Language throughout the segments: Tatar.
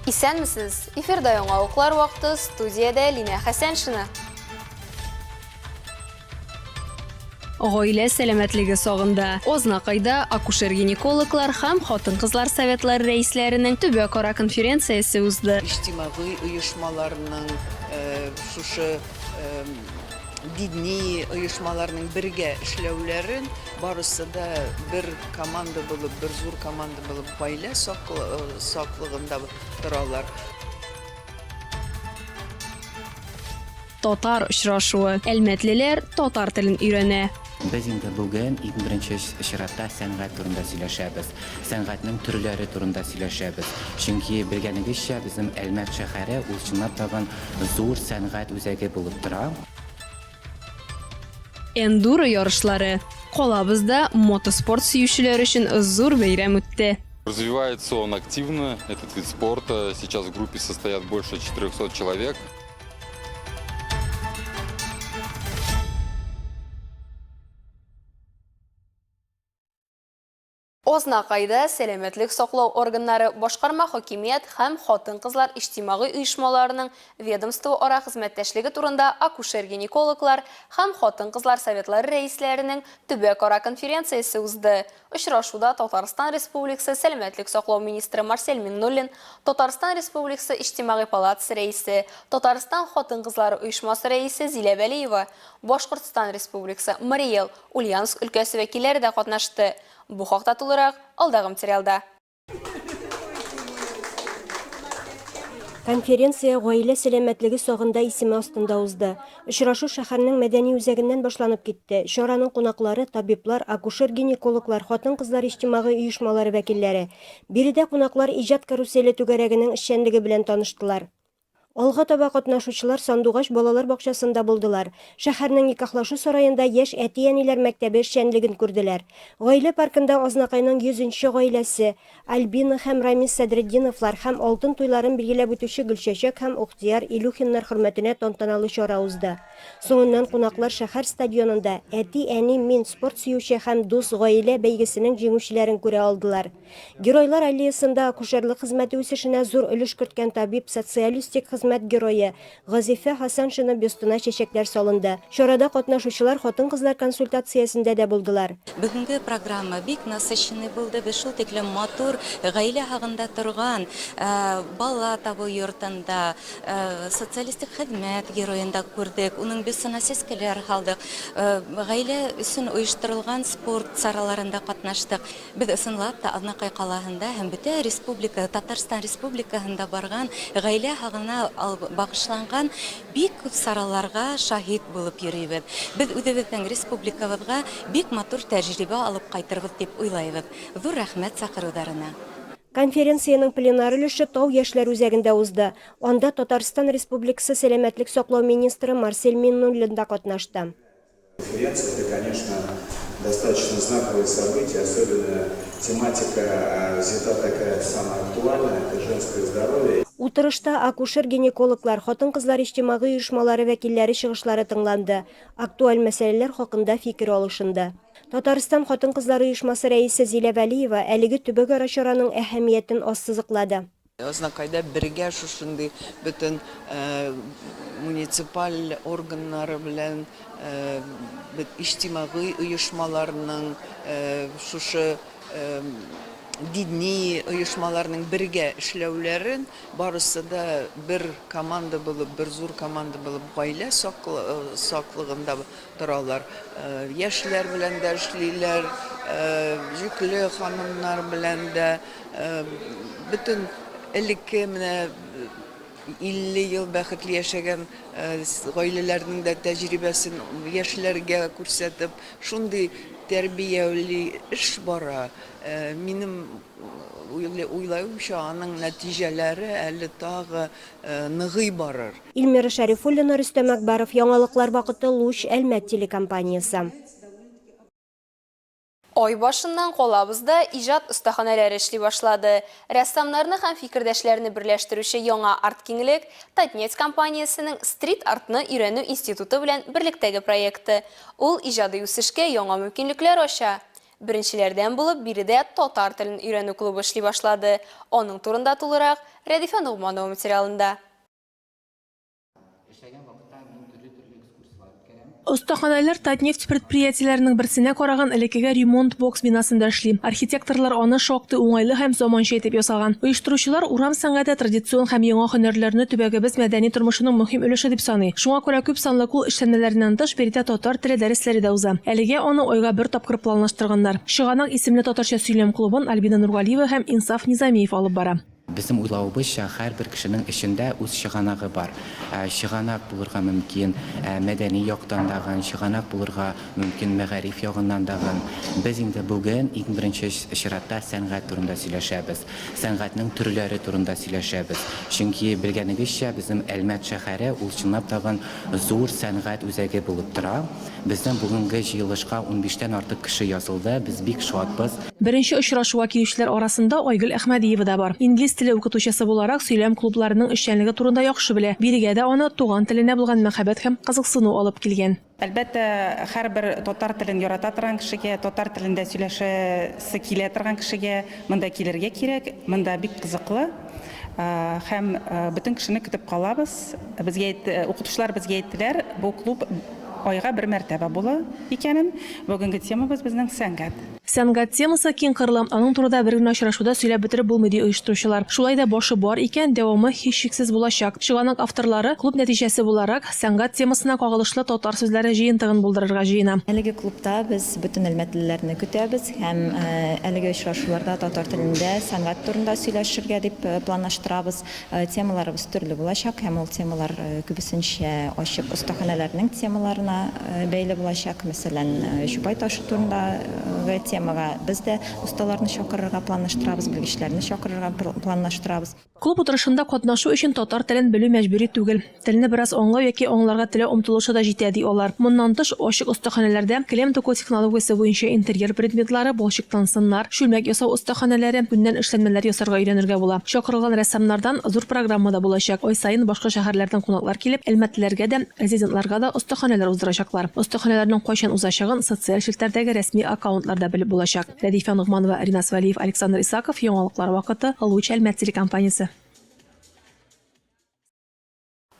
Исәнмесез! Эфирда яңалыклар вакыты, студиядә Линә Хәсәншина. Гаилә сәламәтлеге сагында. Азнакайда акушер-гинекологлар һәм хатын-кызлар советлары рәисләренең төбәкара конференциясе узды. Иҗтимагый оешмаларның шушы дини оешмаларның бергә эшләүләрен барысы да бер команда булып, бер зур команда булып гаилә саклыгында торалар. Татар очрашуы. Әлмәтлеләр татар телен өйрәнә. Без инде бүген иң беренче чиратта сәнгать турында сөйләшәбез. Сәнгатьнең төрләре турында сөйләшәбез. Чөнки, белгәнегезчә, безнең Әлмәт шәһәре ул чынлап тагын зур сәнгать үзәге булып тора. Эндуро ярышлары. Калабызда мотоспорт сөючеләр өчен зур бәйрәм үтте. Развивается он активно, этот вид спорта. Сейчас в группе состоят больше 400 человек. Азнакайда сәламәтлек саклау органнары, башкарма хакимият һәм хатын-кызлар иҗтимагый оешмаларының ведомствоара хезмәттәшлеге турында акушер-гинекологлар һәм хатын-кызлар советлары рәисләренең төбәкара конференциясе узды. Очрашуда Татарстан Республикасы сәламәтлек саклау министры Марсель Миңнуллин, Татарстан Республикасы Иҗтимагый палатасы рәисе, Татарстан хатын-кызлары оешмасы рәисе Зилә Вәлиева, Башкортстан Республикасы, Мари Эл, Ульяновск өлкәсе вәкилләре дә катнашты. Бу хакта тулырак алдагы материалда. Конференция Гаилә сәламәтлеге сагында исеме астында узды. Очрашу шәһәрнең мәдәни үзәгеннән башланып китте. Чараның кунаклары, табиблар, акушер-гинекологлар, хатын-кызлар иҗтимагый оешмалары вәкилләре. Биредә кунаклар Иҗат каруселе түгәрәгенең эшчәнлеге белән таныштылар. Алга таба катнашучылар Сандугач балалар бакчасында булдылар, шәһәрнең Никахлашу сараенда яшь әти-әниләр мәктәбе эшчәнлеген күрделәр. Гаилә паркында Азнакайның 100 нче гаиләсе, Альбина һәм Рамис Сәдретдиновлар һәм алтын туйларын билгеләп үтүче Гөлчәчәк һәм Ухтияр Илюхиннар хөрмәтенә тантаналы чара узды. Соңыннан кунаклар шәһәр стадионында Әти, әни, мин, спорт сөюче һәм дус гаилә бәйгесенең җиңүчеләрен күрә алдылар. Геройлар аллеясында акушерлык хезмәте үсешенә зур өлеш керткән табиб, социалистик хезмәт герое Газифә Хәсәншина бюстына чәчәкләр салынды. Чарада катнашучылар хатын-кызлар консультациясендә дә булдылар. Бүгенге программа бик насыщенный булды. Без шул тиклем матур гаилә хагында торган бала табу йортында, социалистик хезмәт героен да күрдек, уның бюстына сәскәләр һалдык, гаилә өчен оештырылган спорт чараларында катнаштык. Без ысынлап та Азнакай калаһында һәм бөтә республика, Татарстан Республикаһында барган гаилә хагына багышланган бик күп сараларга шаһит булып йөрибез. Без үзебезнең республикабызга бик матур тәҗрибә алып кайтырбыз дип уйлайбыз. Зур рәхмәт чакырударына. Конференциянең пленар өлеше Тау яшьләр үзәгендә узды. Анда Татарстан Республикасы сәламәтлек саклау министры Марсель Миннуллин да катнашты. Конференция, это, конечно, достаточно знаковое событие, особенно тематика взята такая самая актуальная, это женское здоровье. Утырышта акушер-гинекологлар, хатын-кызлар иҗтимагый оешмалары вәкилләре чыгышлары тыңланды, актуаль мәсьәләләр хакында фикер алышынды. Татарстан хатын-кызлар оешмасы рәисе Зилә Вәлиева әлеге төбәкара чараның әһәмиятен ассызыклады. Азнакайда бергә шушындый бөтен муниципаль органнары белән иҗтимагый оешмаларның шушы дини оешмаларның бергә эшләүләрен барысы да бер команда булып, бер зур команда булып гаилә саклыгында торалар. Яшьләр белән дә эшлиләр, йөкле ханымнар белән дә. Бөтен элекке менә 50 ел бәхетле яшәгән гаиләләрнең дә тәҗрибәсен яшьләргә күрсәтеп, шундый тәрбияви эш бара. Минем уйлавымча, аның нәтиҗәләре әле тагы ныгый барыр. Эльмира Шәрифуллина, Рөстәм Әкбәров, Яңалыклар вакыты, Луч, Әлмәт телекомпаниясе. Ай башыннан калабызда иҗат остаханәләре эшли башлады. Рәссамнарны һәм фикердәшләрне берләштерүче яңа арт-киңлек, Татнефть компаниясенең стрит-артны өйрәнү институты белән берлектәге проекты. Ул иҗади үсешкә яңа мөмкинлекләр ача. Беренчеләрдән булып биредә татар телен өйрәнү клубы эшли башлады. Аның турында тулырак Рәдифә Ногманова материалында. Остаханәләр Татнефть предприятиеләренең берсенә караган элеккеге ремонт-бокс бинасында эшли. Архитекторлар аны шактый уңайлы һәм заманча итеп ясаган. Оештыручылар урам сәнгате традицион һәм яңа һөнәрләрне төбәгебез мәдәни тормышының мөһим өлеше дип саный. Шуңа күрә күп санлы кул эшләнмәләреннән тыш, биредә татар теле дәресләре дә уза. Әлегә аны айга бер тапкыр планлаштырганнар. Чыганак исемле татарча сөйләм клубын Альбина Нургалиева һәм Инсаф Низамиев алып бара. Безнең уйлавыбызча, һәрбер кешенең эчендә үз чыганагы бар. Чыганак булырга мөмкин мәдәни яктан дагын, чыганак булырга мөмкин мәгариф ягыннан дагын. Без инде бүген иң беренче чиратта сәнгать турында сөйләшәбез. Сәнгатьнең төрләре турында сөйләшәбез. Чөнки, белгәнегезчә, безнең Әлмәт шәһәре ул чынлап тагын зур сәнгать үзәге булып тора. Безнең бүгенге җыелышка унбиштән артык кеше язылды, без бик шатбыз. Беренче очрашуга килүчеләр арасында Айгөл Әхмәдиева да бар. Инглиз теле укытучысы буларак, сөйләм клубларының эшчәнлеге турында яхшы белә. Бирегә дә аны туган теленә булган мәхәббәт һәм кызыксыну алып килгән. Әлбәттә, һәрбер татар телен ярата торган кешегә, татар телендә сөйләшәсе килә торган кешегә монда килергә кирәк. Монда бик кызыклы һәм бөтен кешене көтеп калабыз. Безгә укытучылар безгә әйттеләр, бу клуб Айга бер мәртәбә була икәнен. Бүгенге темабыз безнең сәнгать. Сәнгать темасы киңкырлы, аның турыда бер генә очрашуда сөйләп бетереп булмый, ди оештыручылар. Шулай да башы бар икән, дәвамы һичшиксез булачак. Чыганак авторлары, клуб нәтиҗәсе буларак, сәнгать темасына кагылышлы татар сүзләре җыентыгын булдырырга җыена. Әлеге клубта без бөтен әлмәтлеләрне көтәбез һәм әлеге очрашуларда татар телендә сәнгать турында сөйләшергә дип планлаштырабыз. Темаларыбыз төрле булачак һәм ул темалар күбесенчә ачык остаханәләрнең темаларына бәйле булачак. Мәсәлән, Чупай ташы турындагы темага без дә осталарны чакырырга планлаштырабыз, белгечләрне чакырырга планлаштырабыз. Клуб утырышында катнашу өчен татар телен белү мәҗбүри түгел. Телне бераз аңлау яки аңларга теләү омтылышы да җитә, ди алар. Моннан тыш, ачык остаханәләрдә келәм туку технологиясе буенча интерьер предметлары, балчыктан сыннар, чүлмәк ясау остаханәләре, күннән эшләнмәләр ясарга өйрәнергә була. Чакырылган рәссамнардан зур программа да булачак. Ай саен башка шәһәрләрдән кунаклар килеп, әлмәтлеләргә дә, резидентларга да остаханәләр уздырачаклар. Остаханәләрнең кайчан узачагын социаль челтәрдәге рәсми аккаунтларда белеп булачак. Рәдифә Ногманова, Ринас Вәлиев, Александр Исаков, Яңалыклар вакыты, Луч Әлмәт телекомпаниясе.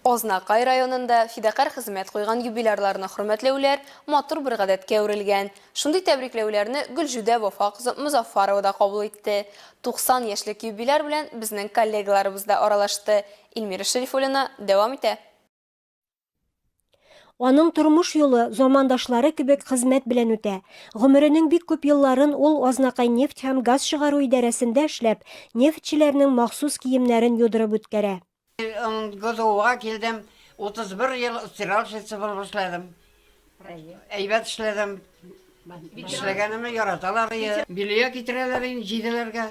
Азнакай районында фидакарь хезмәт куйган юбилярларны хөрмәтләүләр матур бер гадәткә әверелгән. Шундый тәбрикләүләрне Гөлҗүдә Вафа кызы Мозаффарова да кабул итте. 90 яшьлек юбиляр белән безнең коллегаларыбыз да аралашты. Эльмира Шәрифуллина дәвам итә. Аның тормыш юлы замандашлары кебек хезмәт белән үтә. Гомеренең бик күп елларын ул Азнакай нефть һәм газ чыгару идарәсендә эшләп, нефтьчеләрнең махсус киемнәрен юдырып үткәрә. ГДУга килдем, 31 ел стиральщица булып эшләдем. Әйбәт эшләдем. Эшләгәнемне яраталар иде. Белье китерәләр инде җиделәргә.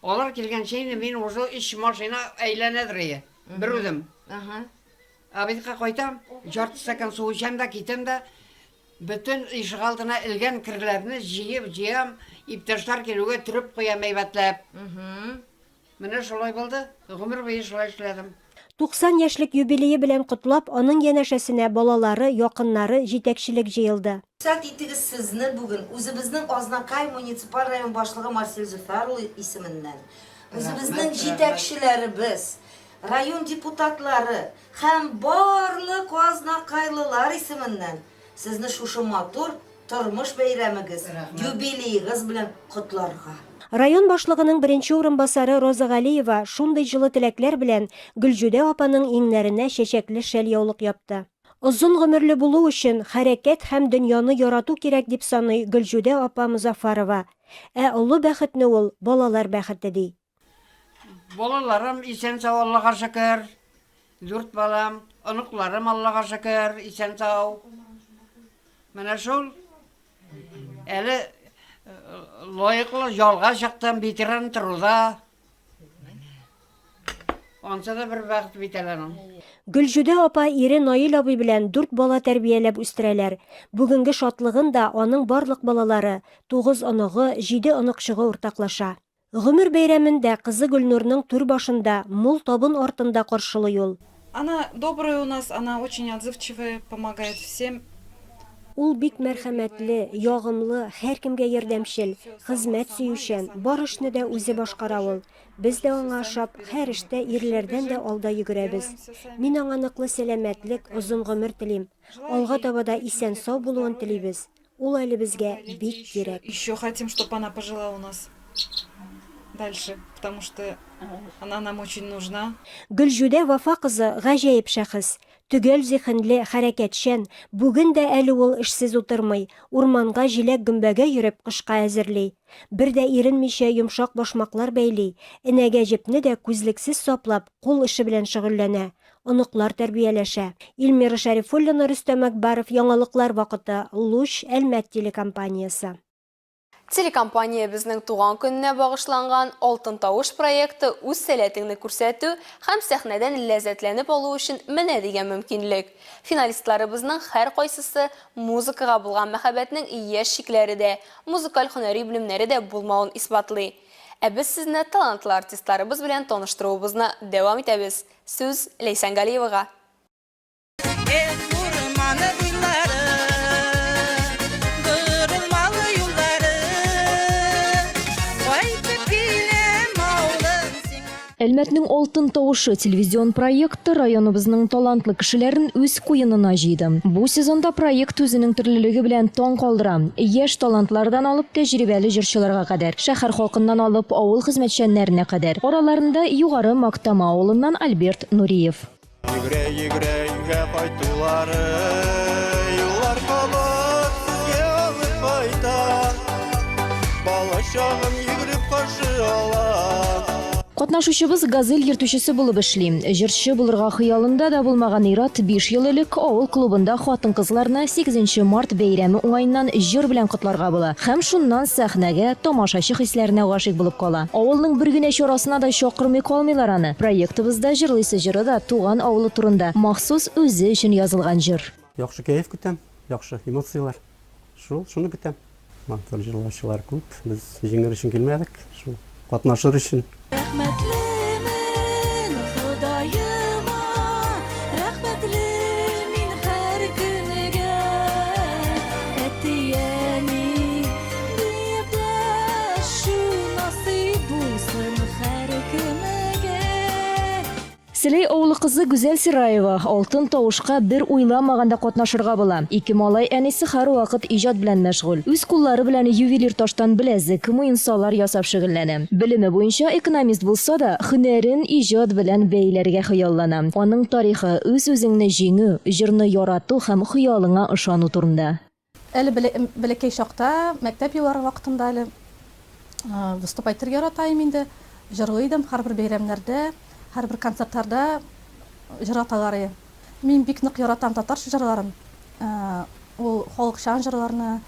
Алар килгәнче инде мин уже өч машина әйләнәдер иде. Бер үзем. Обедка кайтам, ярты стакан су эчәм дә китәм дә, бөтен ишегалдына элгән керләрне җыеп җыям, иптәшләр килүгә төреп куям әйбәтләп. Менә шулай булды. Гомер буе шулай эшләдем. 90 яшьлек юбилее белән котлап, аның янәшәсенә балалары, якыннары, җитәкчелек җыелды. Рөхсәт итегез сезне бүген үзебезнең Азнакай муниципаль район башлыгы Марсель Зөфәр улы исеменнән, үзебезнең җитәкчеләребез, район депутатлары һәм барлык азнакайлылар исеменнән сезне шушы матур Тормыш бәйрәмегез, юбилеегыз белән котларга. Район башлыгының беренче урынбасары Роза Галиева шундый җылы теләкләр белән Гөлҗүдә апаның иңнәренә чәчәкле шәл-яулык япты. Озын гомерле булу өчен хәрәкәт һәм дөньяны ярату кирәк, дип саный Гөлҗүдә апа Мозаффарова. Ә олы бәхетне ул балалар бәхете ди. Балаларым исән-сау, Аллага шөкер. Дүрт балам, оныкларым Аллага шөкер, исән-сау. Менә шул. Әле э, лаеклы ялга чыктым, ветеран труда. Ансы да бер бәхет бит әле аның. Гөлҗүдә апа ире Наил абый белән дүрт бала тәрбияләп үстерәләр. Бүгенге шатлыгын да аның барлык балалары, тугыз оныгы, җиде оныкчыгы уртаклаша. Гомер бәйрәмен дә кызы Гөлнурның түр башында, мул табын артында каршылый ул. Она добрая у нас, она очень отзывчивая, помогает всем. Ул бик мәрхәмәтле, ягымлы, һәркемгә ярдәмчел, хезмәт сөючән, бар эшне дә үзе башкара ул. Без дә аңа ошап, һәр эштә ирләрдән дә алда йөгерәбез. Мин аңа ныклы сәламәтлек, озын гомер телим. Алга таба да исән-сау булуын телибез. Ул әле безгә бик кирәк. Еще хотим, чтоб она пожила у нас дальше, потому что она нам очень нужна. Гөлҗүдә Вафа кызы гаҗәеп шәхес. Төгәл зиһенле, хәрәкәтчән, бүген дә әле ул эшсез утырмый, урманга җиләк-гөмбәгә йөреп кышка әзерли. Бер дә иренмичә йомшак башмаклар бәйли, энәгә җепне дә күзлексез саплап, кул эше белән шөгыльләнә, оныклар тәрбияләшә. Илмира Шәрифуллина, Рөстәм Әкбаров, Яңалыклар вакыты, Луч, Әлмәт телекомпаниясе. Телекомпаниябезнең туган көненә багышланган Алтын тавыш проекты үз сәләтеңне күрсәтү һәм сәхнәдән ләззәтләнеп алу өчен менә дигән мөмкинлек. Финалистларыбызның һәркайсысы музыкага булган мәхәббәтнең яшь чикләре дә, музыкаль һөнәри белемнәре дә булмавын исбатлый. Ә без сезне талантлы артистларыбыз белән таныштыруыбызны дәвам итәбез. Сүз Ләйсән Галиевага. Эх, урманы буйлары, борылмалы юллары, кайтып киләм авылым сиңа. Әлмәтнең алтын тавышы телевизион проекты районыбызның талантлы кешеләрен үз куенына җыйды. Бу сезонда проект үзенең төрлелеге белән таң калдыра. Яшь талантлардан алып тәҗрибәле җырчыларга кадәр, шәһәр халкыннан алып авыл хезмәтчәннәренә кадәр. Араларында Югары Мактама авылыннан Альберт Нуриев. Йөгерә-йөгерә өйгә кайтулары, Юллар кабат сезгә алып кайта. Бала чагым йөгереп каршы ала. Катнашучыбыз Газель йөртүчесе булып эшли. Җырчы булырга хыялында да булмаган ир-ат биш ел элек авыл клубында хатын-кызларны сигезенче март бәйрәме уңаеннан җыр белән котларга була һәм шуннан сәхнәгә, тамашачы хисләренә гашыйк булып кала. Авылның бер генә чарасына да чакырмый калмыйлар аны. Проектыбызда җырлыйсы җыры да туган авылы турында, махсус үзе өчен язылган җыр. Яхшы кәеф көтәм, яхшы эмоцияләр. Шул, шуны көтәм. Матур җырлаучылар күп. Без җиңер өчен килмәдек, шул катнашыр өчен. Рәхмәтлемен Ходаема, рәхмәтле мин һәр көнгә. Әти-әни диеп дәшү насыйп булсын һәркемгә. Сәләй авылы кызы Гүзәл Сираева алтын тавышка бер уйламаганда катнашырга була. Ике малай әнисе һәрвакыт иҗат белән мәшгуль. Үз куллары белән ювелир таштан беләзек, муенсалар ясап шөгыльләнә. Белеме буенча экономист булса да, һөнәрен иҗат белән бәйләргә хыяллана. Аның тарихы, үз-үзеңне җиңү, җырны ярату һәм хыялыңа ышану турында. Әле бәләкәй чакта, мәктәп еллары вакытында әле выступать итәргә ярата идем инде. Җырлый идем һәрбер бәйрәмнәрдә, һәрбер концертларда җырлаталар иде. Мин бик нык яратам татарча җырларын. Ул халыкчан җырларны,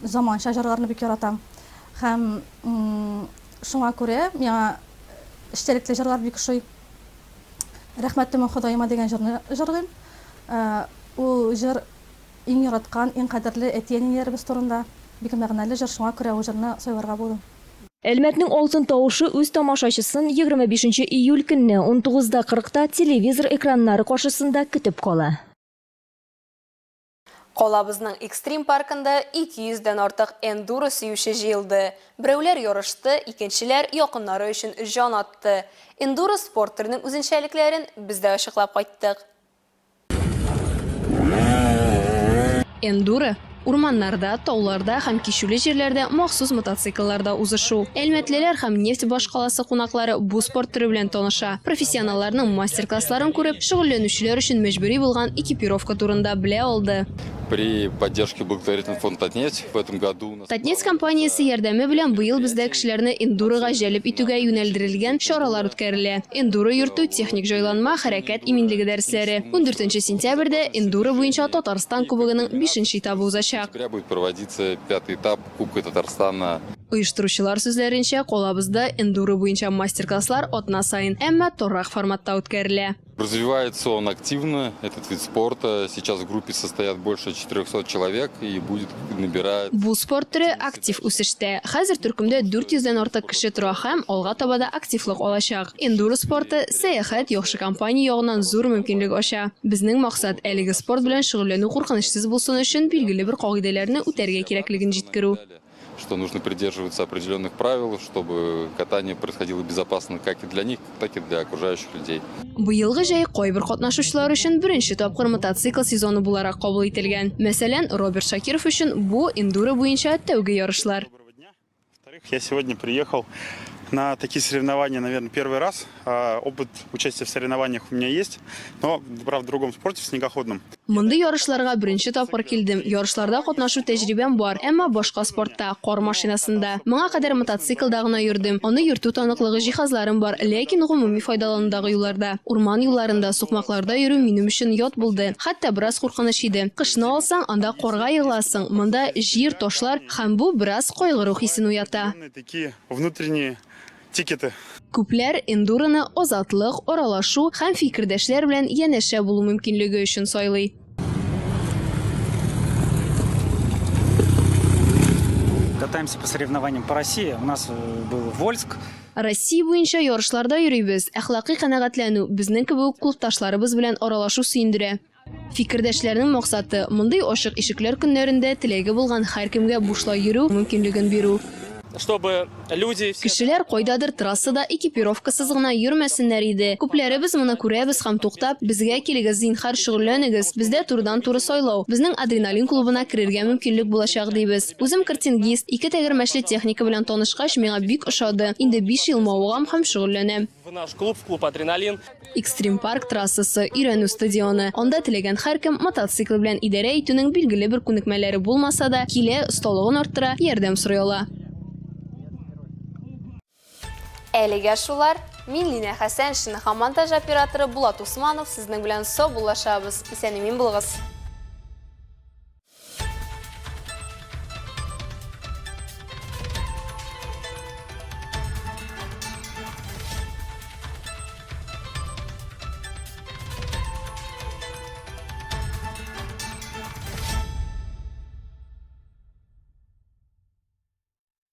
заманча җырларны бик яратам. Һәм шуңа күрә миңа эчтәлекле җырлар бик ошый. Рәхмәтлемен Ходаема дигән җырны җырлыйм. Ул җыр Иң яраткан, иң кадерле әти-әниләребез турында. Бик мәгънәле җыр, шуңа күрә ул җырны сайларга булдым. Әлмәтнең алтын тавышы үз тамашачысын 25 нче июль көнне 19 да 40 та телевизор экраннары каршысында көтеп кала. Калабызның экстрим паркында 200 дән артык эндуро сөюче җыелды. Берәүләр ярышты, икенчеләр якыннары өчен җан атты. Эндуро спорт төренең үзенчәлекләрен без дә ачыклап кайттык. Эндуро, урманнарда, тауларда һәм кичүле җирләрдә махсус мотоциклларда узышу. Әлмәтлеләр һәм нефть башкаласы кунаклары бу спорт төре белән таныша. Профессионалларның мастер-классларын күреп, шөгыльләнүчеләр өчен мәҗбүри булган экипировка турында белә алды. При поддержке благотворительного фонда Татнефть в этом году у нас Татнефть компаниясе ярдәме белән быел бездә кешеләрне эндурога җәлеп итүгә юнәлдерелгән чаралар үткәрелә. Эндуро йөртү, техник җайланма, хәрәкәт иминлеге дәресләре. Ундүртенче сентябрьдә эндуро буенча Татарстан Кубогының бишенче этабы узачак. Сентября будет проводиться пятый этап Кубка Татарстана. Оештыручылар сүзләренчә, калабызда эндуро буенча мастер-класслар атна саен, әмма торак форматта үткәрелә. Развивается он активно, этот вид спорта. Сейчас в группе состоят больше 400 человек и будет набирать. Бу спорт төре актив үсештә. Хәзер төркемдә 400 дән артык кеше тора һәм алга таба да активлык алачак. Эндуро спорты, сәяхәт, яхшы компания ягыннан зур мөмкинлек ача. Безнең максат, әлеге спорт белән шөгыльләнү куркынычсыз булсын өчен билгеле бер кагыйдәләрне үтәргә кирәклеген җиткерү. Что нужно придерживаться определенных правил, чтобы катание происходило безопасно как и для них, так и для окружающих людей. Быелгы җәй кайбер катнашучылар өчен беренче тапкыр мотоцикл сезоны буларак кабул ителгән. Мәсәлән, Роберт Шакиров өчен бу эндуро буенча тәүге ярышлар. Я сегодня приехал на такие соревнования, наверное, первый раз. Опыт участия в соревнованиях у меня есть, но, правда, в другом спорте, в снегоходном. Мондый ярышларга беренче тапкыр килдем. Ярышларда катнашу тәҗрибәм бар, әмма башка спортта, кар машинасында. Моңа кадәр мотоциклда гына йөрдем. Аны йөртү таныклыгы җиһазларым бар, ләкин гомуми файдаланудагы юлларда. Урман юлларында, сукмакларда йөрү минем өчен ят булды. Хәтта бераз куркыныч иде. Кышны алсаң, анда карга егыласың, монда җир, ташлар һәм бу бераз кайгыру хисен уята. Такие внутренние тикеты. Күпләр эндуроны азатлык, аралашу һәм фикердәшләр белән янәшә булу мөмкинлеге өчен сайлый. Катаемся по соревнованиям по России. У нас э, был Вольск. Россия буенча ярышларда йөрибез. Әхлакый канәгатьләнү, безнең кебек үк клубташларыбыз белән аралашу сөендерә. Фикердәшләрнең максаты, мондый ачык ишекләр көннәрендә теләге булган һәркемгә бушлай йөрү мөмкинлеген бирү. Чтобы люди все. Кешеләр кайдадыр трассада экипировкасыз гына йөрмәсеннәр иде. Күпләребез моны күрәбез һәм туктап, безгә килегез, зинһар, шөгыльләнегез, бездә турыдан-туры сайлау, безнең Адреналин клубына керергә мөмкинлек булачак, дибез. Үзем картингист, ике тәгәрмәчле техника белән танышкач, миңа бик ошады. Инде биш ел мавыгам һәм шөгыльләнәм. В наш клуб, в клуб Адреналин. Экстрим парк трассасы, өйрәнү стадионы. Анда теләгән һәркем мотоцикл белән идарә итүнең билгеле бер күнекмәләре булмаса да, килә, осталыгын арттыра, ярдәм сорый ала. Әлегә шулар. Мин Линә Хәсәншина һәм монтаж операторы Булат Усманов сезнең белән саубуллашабыз. Исән-имин булыгыз.